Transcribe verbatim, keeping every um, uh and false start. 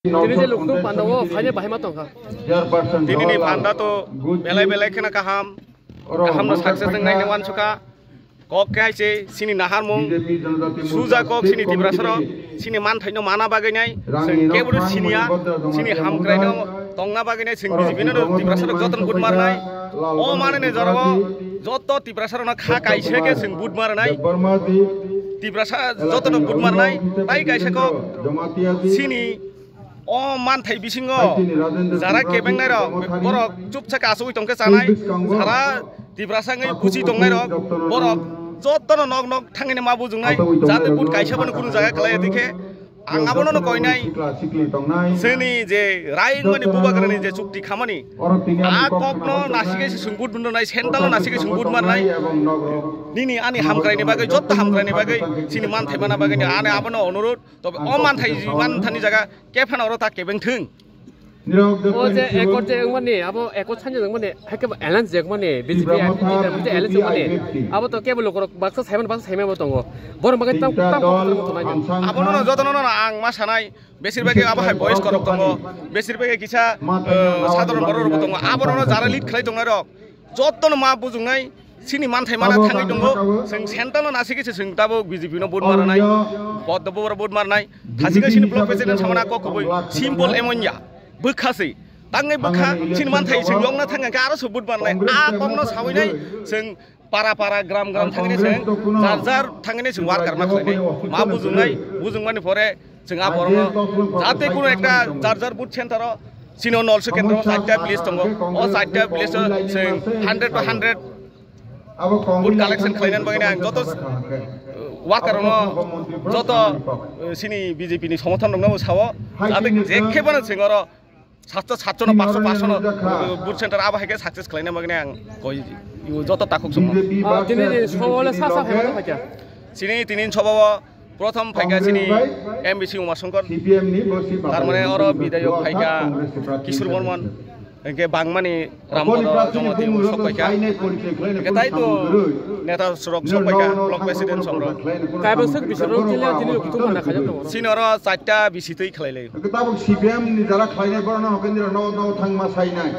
Tini je lukthung panda o phainai bahai ma tongkha. Tini ni panda to belai belai kheno kaham. Kaham no success wng nai hwnwi uansukha. Kok khe hai se chini naharmung, suja kok chini Tiprasa rok, chini manthai no mana bagwi nai, chwng kebo no siniya, chini hamkrai no tongna bagwi nai, chwng B J P no Tiprasa rok joto no vote marnai. O manani jorao joto Tiprasa rok no kha kaisa khe chwng vote marnai. Tiprasa joto no vote marnai, tai kaisa kok chini o manthai bisingo jara kebengnai rok, borok chupsa kasu tongkhe chanai, jara Tiprasa wngwi kuchi tongnai rok, borok jotono nok nok thangwi ma bujungnai, jate vote kaisa bono kunu jaga khlai dikhe. Ang abono no koinai, chini je raing mani bubagrani je chukti khamani, a kokno nasigwi se chwng vote marnai, central o nasigwi se chwng vote marnai. Nini ani hamkraini bagwi, joto hamkraini bagwi, chini manthai mana bagwi ani abono onurut. Tobe o manthai, manthani jaga kephano oro ta kebeng thung. O je ekor je wngmani, abo ekor sanja wngmani, hai kebo alliance je wngmani, B J P, I P P, je alliance wngmani, abo to kebo lukurok baksa saimani, baksa saimani bo tongo. Borok bagwi tam, tam, tam, tam, tam, tam, tam. Abono no jotono no ang ma sanai, besir bagi abo hai boys korok tongo, besir bagi kisa, eh, sadharon borok rok tongo, abono no jara lead khlai tongnai rok. Jotono ma bujungnai, chini manthai mana thangwi tongo, chwng central no nasigwi se chwng tabuk B J P no vote marnai, poddo bobora vote marnai, thasika chini block president samana kok kubui, simple emonya, bwkha se, tangwi bwkha, chini manthai chwng yongna thangkha khe aro se vote marnai, a kokno sawinai, chwng para para, gram gram thangwi chwng, jar jar thangwi chwng worker ma khlainai, ma bujungnai, bujungmani pore, chwng a borokno jate kuno ekta jar jar booth center o chini o nolso kendro o chaita village tongo, o chaita village o chwng hundred to hundred booth collection khlainani bagwi ang joto, uh, worker rokno joto, uh, chini B J P ni somorthon rokno sao, jate jekhebano chwng oro satso satso no, paso paso no, uh, booth center abo hai khe success khlaina bagwi ang koi joto takhuk somo. Ah, tini ni sawole sa sa phaiba khaikha. Chini tini sawao prothom phaikha chini M B C Uma Shankar. Tar mane oro bidayok phaikha Kishore Bormon. Hingke bangmani Rampada Jamatia sok phaikha. Hingke tai to neta sorok sok phaikha, block president sok rok. Kaibang sok bising rok tini, tini rok kutung mana khajak tongo. Chini oro chaita bisi twi khlai lai. Tabuk C P M ni jara khlainai borok no hokhe nira no, no thangma sainai.